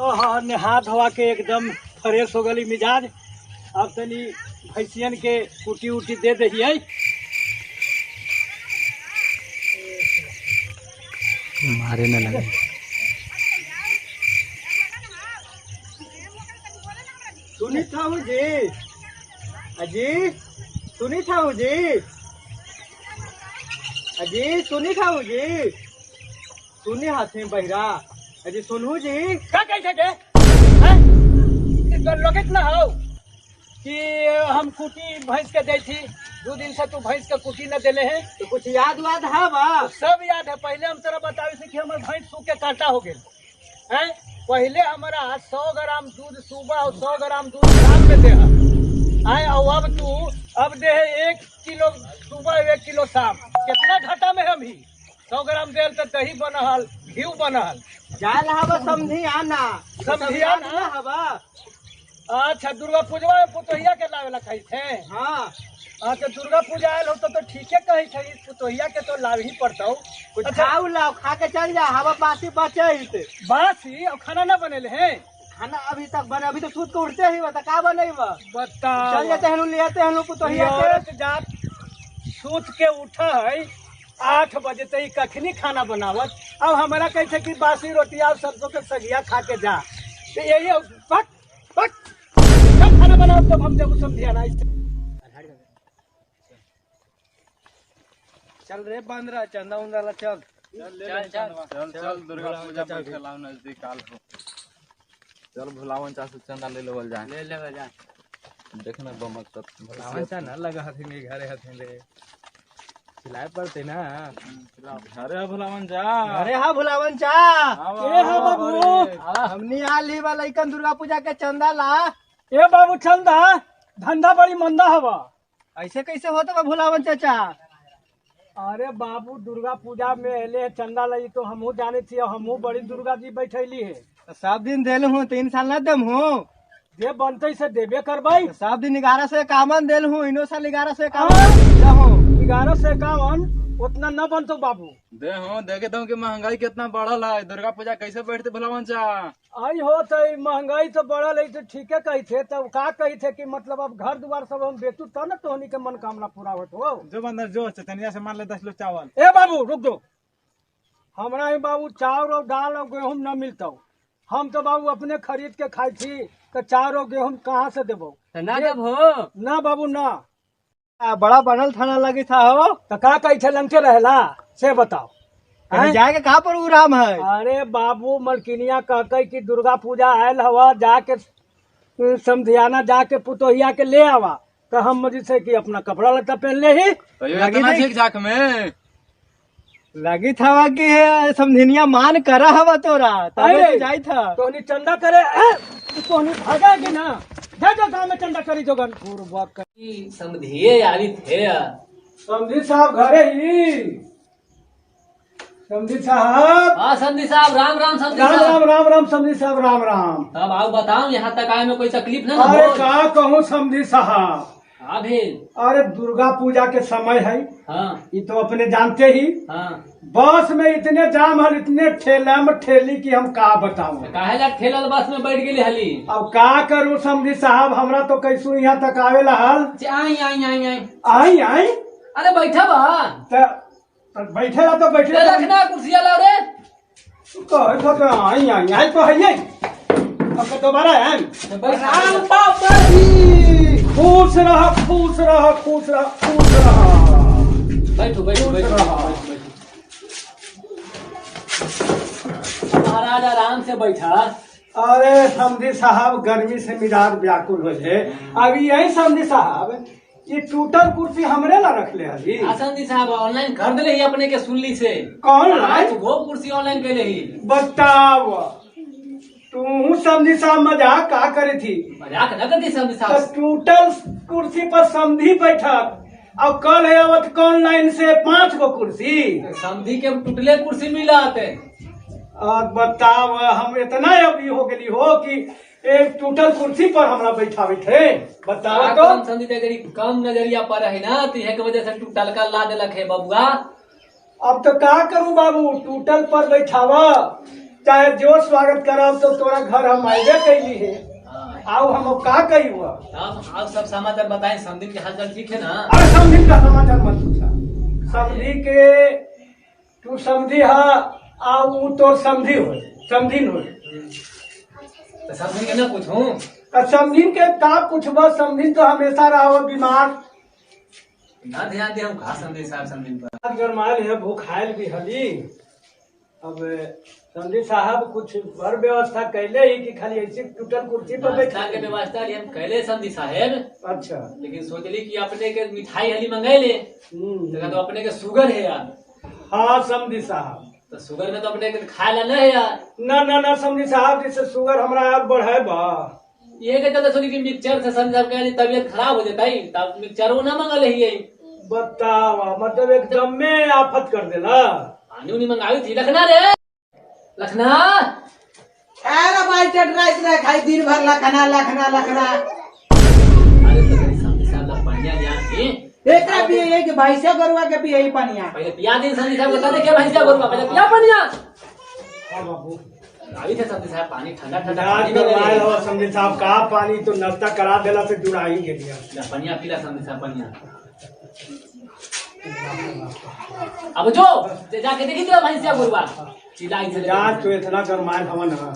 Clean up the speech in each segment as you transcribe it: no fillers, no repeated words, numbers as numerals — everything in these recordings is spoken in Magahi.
हाँ, नहा धोआ के एकदम फ्रेश हो गई मिजाज। अब तनी भैंसियन के कुटी उटी दे दहियै। मारे न लगे। सुनी था जी, अजी सुनी था जी, अजी सुनी था जी, सुनी हाथे बहिरा, अजी सुनू जी। का कही थे हैं? तो लोगत ना हो कि हम कुटी भैंस के दै थी, 2 दिन से तू भैंस के कुटी न देले है। तो कुछ याद वाद है बा? सब याद है। पहले हम तोरा बतावे से कि हमर भैंस सूख के कांटा हो गेल हैं। पहले हमारा 100 ग्राम दूध सुबह और 100 ग्राम दूध शाम में दे है आए, और अब तू अब दे है 1 किलो सुबह, 1 किलो शाम। कितना घाटा में हम ही। 100 ग्राम देल तो दही बनल, घी बनल। जाल हवा समझी आना। समझी आना? हवा। अच्छा, दुर्गा पूजवा में पुतोहिया के लावेला कही थे? हाँ। अच्छा, दुर्गा पूजा आयल हो तो ठीके कही थे, पुतोहिया के तो लाभ ही पड़ता। कुछ अच्छा। खाऊ लाओ, खा के चल जा, हवा बासी बचे। बासी और खाना ना बनेले हैं? खाना अभी तक बने, अभी तो सूत के उठते ही बता का बने। बता। चल जाते हैं, ले आते हैं पुतोहिया के। औरत जात सूत के उठा है 8 बजे तक, कखनी खाना बनावत? अब हमारा कहे कि बासी रोटी और सरसों के सगिया खा के जा, तो यही हो, पक पक कब खाना बनाओ तब हम जब समझिया ना। चल रे बंदरा, चंदा उंदा ला चल। चल चल चल, दुर्गा पूजा बैठे लाओ नजदीक काल हो। चल भुलावन चा से चंदा ले लेवल जाए। ले ले जा। देखना बमक तब। भुलावन चा ना लगा हथिन घरे, हथिन रे, खिलाए पड़ते ना। घरे भुलावन जा। अरे हाँ, भुलावन चा। ए हाँ बाबू। हमनी आ ली वाला दुर्गा पूजा के चंदा ला। ए बाबू, चंदा धंधा बड़ी मंदा हवा। ऐसे कैसे होता बा भुलावन चाचा? अरे बाबू, दुर्गा पूजा में एले चंदा लगी तो हमहू जाने थी, हमहू बड़ी दुर्गा जी बैठैली है। तो सब दिन देल हूँ, 3 साल ना दम हूँ? जे बनते से देबे करबै। तो सब दिन 1151 देल हूँ, इनो साल 1151 हूँ। 1151 उतना न बनतो बाबू। दे हो, देखे तो कि महंगाई कितना बढ़ल है, दुर्गा पूजा कैसे बैठते भुलावन चा? आई हो तो ई महंगाई तो बढ़ल है तो ठीके कही थे। तब का कही थे कि मतलब अब घर द्वार सब हम बेचू तब न तोहनी के मनोकामना पूरा होत हो। जो बंदर जो चतनिया से मार ले 10 किलो चावल। ए बाबू, रुक दो। हमरा ही बाबू चाउर और दाल और गेहूं न मिलतो। हम तो बाबू अपने खरीद के खाई थी, तो चाउर और गेहूं कहाँ से देबो? ना जब हो। ना बाबू ना। बड़ा बनल थाना लगी था हो। तो का कही थे, लंगटे रहेला से बताओ? कहीं हैं? जाए के कहाँ प्रोग्राम है? अरे बाबू, मलकिनिया कहकै कि दुर्गा पूजा आयल हवा, जाके समधियाना जाके पुतोहिया के ले आवा, तो हम जैसे कि अपना कपड़ा लत्ता पहन ले ही। तो ये इतना झिक झाक में लगी था कि समझिनिया मान करा हवा तोरा तबे। अरे! तो जाई था। तोहनी चंदा करे ए, तोहनी भागा कि ना जा जा गाँव में चंदा करी जोगन पूर्वक। समझिए यारी थे। समधी साहब घरे ही? समधी साहब! हाँ समधी साहब, राम राम समधी राम साहब। राम, राम राम समधी साहब, राम राम। तब आओ, बताओ, यहाँ तक आए में कोई तकलीफ ना अरे हो? का कहूँ समधी साहब। हाँ भेल? अरे दुर्गा पूजा के समय है। हाँ। ये तो अपने जानते ही। हाँ। बस में इतने जाम हल, इतने ठेला में ठेली की हम का बताऊं। काहे ला ठेलल बस में बैठ गेली हली? अब का करूं समधी साहब, हमरा तो कैसू यहाँ तक आवेला हल। आई आई आई आई। आई आई। अरे बैठा बा। तो बैठे ला तो बैठे। ले रखना, कुर्सिया लाओ रे। कहे तो आई आई आई तो है ही। अब तो दोबारा आए। तो बैठ। राम बाबा जी। खुश रह, खुश रह, खुश रह, खुश रह। बैठो बैठो बैठो बैठो बैठो। महाराज, आराम से बैठा। अरे समधी साहब, गर्मी से मिजाज व्याकुल हो जाए। अभी यही समधी साहब, ये टूटल कुर्सी हमरे ला रख ले हली? हाँ समधी साहब, ऑनलाइन कर दिले ही अपने के सुनली से। कौन लाए? 5 गो कुर्सी ऑनलाइन कैले ही। बताव तू समधी साहब, मजाक का करे थी? मजाक न करती समधी तो साहब। टूटल कुर्सी पर समधी बैठक अब कल है आवत कौन लाइन से 5 गो कुर्सी। समधी के टूटले कुर्सी मिला आते। और बताव, हम इतना अभी हो गई हो कि एक टूटल कुर्सी पर हमरा बैठावे थे, बताव तो। कम समधी जरी कम नजरिया पर है ना, तो यह के वजह से टूटल का ला देलक है बबुआ। अब तो का करूं बाबू, टूटल पर बैठावा। चाहे जो स्वागत करब तो तोरा घर हम आइबे कैली है। हाँ। आओ हम अब का कही हुआ। तब आप सब समाचार बताएं, समधिन के हालचाल ठीक है ना? अरे समधी का समाचार मत पूछा। समधी के तू समधी हा आ ऊ तोर समधी हो, समधिन हो। तो समधिन के ना पूछूं? आ समधिन के का पूछबा, समधिन तो हमेशा रहो बीमार। ना ध्यान दे हम खा समधी साहब समधिन पर। गरमायल है, भूखायल भी हली। अब समधी साहब कुछ बर व्यवस्था कैले ही कि खाली ऐसी टूटल कुर्सी पर नाश्ता बैठा के व्यवस्था लिए हम कैले समधी साहेब। अच्छा। लेकिन सोचली कि अपने के मिठाई हली मंगाई ले, तो अपने के शुगर है यार। हाँ समधी साहब। तो शुगर में तो अपने के खाए ला नहीं है यार। ना ना ना समधी साहब, जैसे शुगर हमरा यार बढ़े बा। ये के चलते सोची कि मिक्सचर से समझ साहब के तबियत खराब हो जाता है, तब मिक्सचर वो ना मंगल ही। बतावा मतलब एकदम में आफत कर देला। पानी उनी मंगाई थी लखना रे, लखना। अरे भाई चटराइस रे खाई दिन भर लखना लखना लखना। अरे तो कहीं समझ साहब ला पनिया ध्यान थी। एकरा भी यही कि भैंसा गरुआ के भी यही पनिया। पहले पिया दिन समझ साहब बता दे क्या भैंसा गरुआ, पहले पिया पनिया। हाँ बाबू। अभी थे समझ साहब पानी ठंडा ठंडा आज पानी में गरमायल ले। हो समझे साहब का पानी तो नाश्ता करा देला से जुड़ाई के लिया। ला पनिया पीला समझ साहब पनिया। अब जो जाके देखी तो भैंसिया गरुआ चिल्लाई से। आज तो इतना गरमायल हवन ना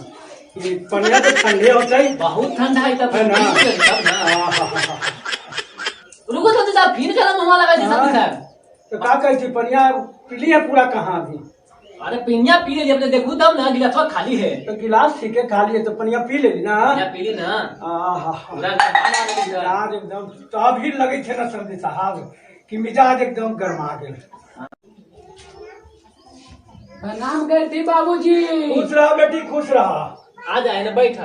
कि पनिया तो ठंडे होते ही। बहुत ठंडा है तब है ना? तब ना। हाँ। रुको समझ साहब फिर गरम हुआ लगा थी समझ साहब। तो का कही थी पनिया पीली है पूरा कहाँ अभी? अरे पिनिया पी ली अपने देखू तब ना, गिलासवा खाली है। तो गिलास ठीक है खाली है तो पनिया पी लेली ना। पिनिया पी ली ना। आहा। पूरा गरमा आ गेल। मिजाज एकदम तो अभी लगे थे ना समझे साहब कि मिजाज एकदम गरमा गेल। प्रणाम करती बाबूजी। खुश रहा बेटी, खुश रहा। आ जाए ना बैठा।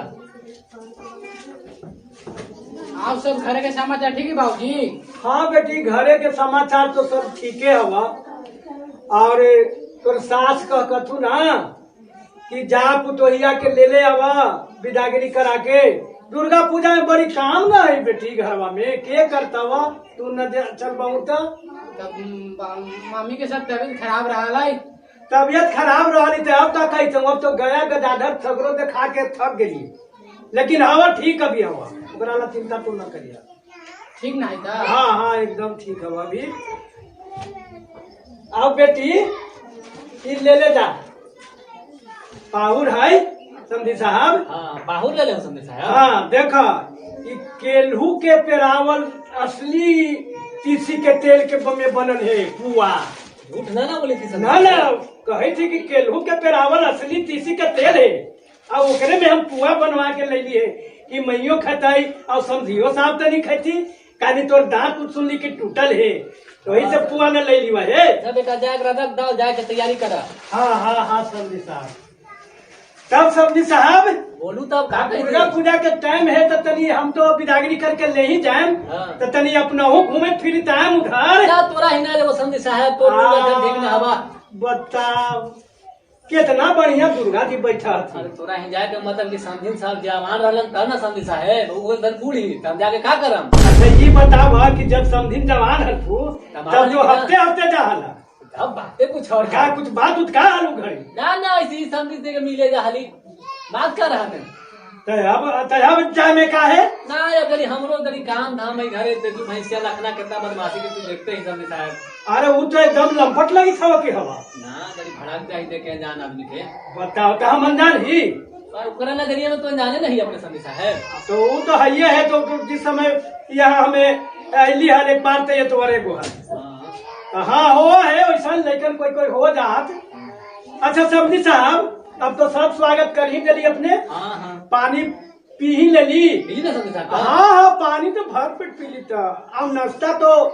आप सब घर के समाचार ठीक है बाबूजी? हाँ बेटी घरे के समाचार तो सब ठीके हवा। और तोर सास कह कथू ना कि जा पुतोहिया के ले ले आवा विदागिरी करा के। दुर्गा पूजा में बड़ी काम ना है बेटी घरवा में, के करता वा तू न चल बहु तो। तब मामी के साथ तबीयत खराब रहा है। तबियत खराब रही तो अब का कही, अब तो गया गदाधर सगरो देखा के थक गई, लेकिन हवा ठीक अभी हवा, ओकरा ला चिंता तू न करिया। ठीक ना है ता? हाँ हाँ एकदम ठीक हवा अभी। अब बेटी ई ले ले जा, पाहुर है समधी साहब। हाँ पाहुर ले ले समधी साहब। हाँ देखा ई केलहू के पेरावल असली तीसी के तेल के में बनल है पुआ। झूठ ना ना बोली थी समधी ना ना कहे थी कि केलहू के पेरावल असली तीसी के तेल है, और ओकरे में हम पुआ बनवा के लेली है कि मैयो खताई और समधियो साहब तो नहीं खती, कानी तोर दांत कुछ सुनली कि टूटल है तो वही से पुआ न ले ली है। सब बेटा जाके रदक दाओ, जाके तैयारी करा। हाँ हाँ हाँ समधी साहब। तब समधी साहब बोलू तब का कही दुर्गा पूजा के टाइम है तो तनी हम तो विदागरी करके ले ही जाएम। हाँ। तो तनी अपना हो घूमे फिर टाइम उधर। जा तोरा ही ना लेबो समधी साहब, तो दुर्गा ठीक ना हवा। बताओ कितना बढ़िया दुर्गा जी बैठा थी। अरे तोरा ही जाए के मतलब कि समधिन साहब जवान रहलन तब ना समधी साहेब, वो धन बूढ़ी तब जाके का करम। अच्छा ये बताओ कि जब समधिन जवान हलफू तब जो हफ्ते हफ्ते जा हला, तब बातें कुछ और का कुछ बात उत का हलू घड़ी ना ना ऐसी ही समधी से के मिले जा हली बात कर रहा है। तब जाए में का है ना ये गली हमरो गली काम धाम है घरे देखू भैंसिया लखना कितना बदमाशी के तू देखते ही समधी साहब। अरे वो तो एकदम लंपट लगी था की हवा ना गली भड़क जाई देखे अनजान आदमी के। बताओ तो हम अनजान ही पर ओकरा नजरिया में तो अनजाने नहीं अपने समधी साहब। तो वो तो है ये है तो जिस समय यहाँ हमें अली हर एक बार तो ये तो अरे गो है। हाँ हो है वैसा, लेकिन कोई कोई हो जात। अच्छा समधी साहब अब तो सब स्वागत कर ही दिली अपने। हाँ हाँ पानी पी ही ले ली। पी ना समधी साहब। हाँ हाँ पानी तो भर पेट पी ली था। अब नाश्ता तो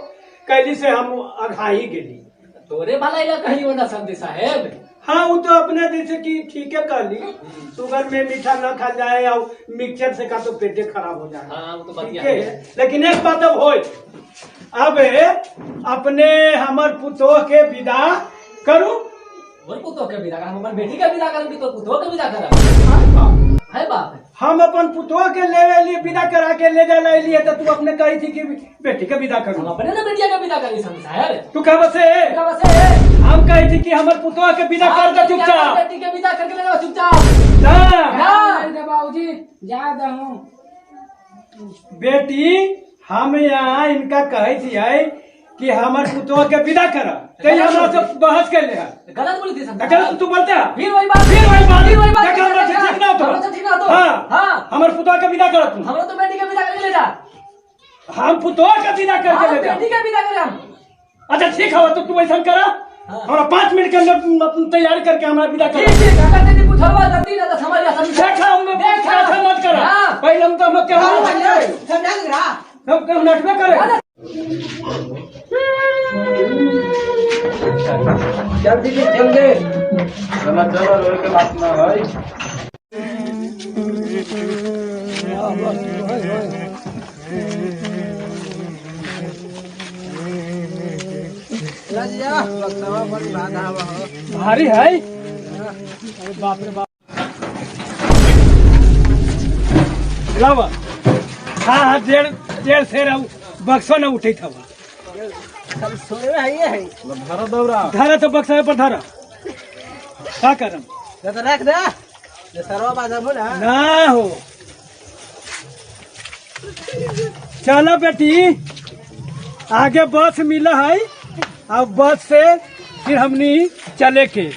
कैली से हम अघा ही गेली। तोरे भलाई ला कहीं हो ना समधी साहेब। हाँ वो तो अपने जैसे कि ठीक है कर ली, शुगर में मीठा न खा जाए और मिक्सचर से का तो पेटे खराब हो जाए। हाँ वो तो बतिया ठीक है, लेकिन एक बात अब हो, अब अपने हमर पुतोह के विदा करू। मोर पुतोह के विदा करम, हमर बेटी के विदा करम कि तोर पुतोह के विदा करम? है बाप है। हम अपन पुतोह के ले लिए विदा करा के ले जा लिए तो तू अपने कही थी कि बेटी के विदा हम करू। अपने ना बेटिया के विदा करी समझ साहब। तू कह से का बस है। हम कही थी कि हमर पुतोह के विदा कर दे चुपचाप। बेटी के विदा करके ले जाओ चुपचाप। ना ना। बाबूजी जा दहूँ। बेटी हम यहाँ इनका कहे छियै कि हमर पुतोह के विदा कर, ते हमरा से बहस कर ले। गलत बोली थी समझ। गलत तू बोलते है? फिर वही बात, फिर वही बात, फिर वही बात। देखा हमरा से ठीक ना हो तो। हमरा से ठीक ना हो तो। हाँ। हाँ। हमर पुतोह के विदा कर तू। हमरा तो बेटी के विदा करके ले जा। हम पुतोह के विदा करके हाँ, ले जा। बेटी के विदा करे हम। अच्छा ठीक है तो तू ऐसा करा, हाँ। हमरा 5 मिनट के अंदर अपन तैयारी करके हमरा विदा कर। ठीक ठीक, अगर तेरी कुछ होवा तो तीन तो समझ जा समझ। देखा हम देखा। ऐसा मत करा। हाँ। पहले हम तो हम लोग के समझा दे रहा। हम नटबे करे। चल दीदी चल दे। चलो चलो रोए के बात ना भाई। भारी है। अरे बाप रे बाप। लावा हाँ हाँ 1.5 सेर बक्सो न उठे था। सब सोए है ये है। धरा दौरा धारा तो बक्सा पर धारा का करम तो रख दे ये सरवा बाजा बोला ना हो। चलो बेटी आगे बस मिला है, अब बस से फिर हमनी चले के।